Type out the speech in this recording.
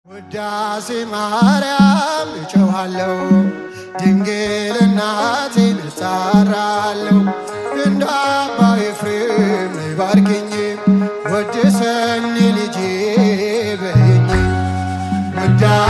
ውዳሴ ማርያም እጮኻለሁ፣ ድንግል እናቴን እጠራለሁ። እንደ አባ ኤፍሬም ባርኪኝ፣ ወድሰኒ ልጄ በይኝ። ውዳሴ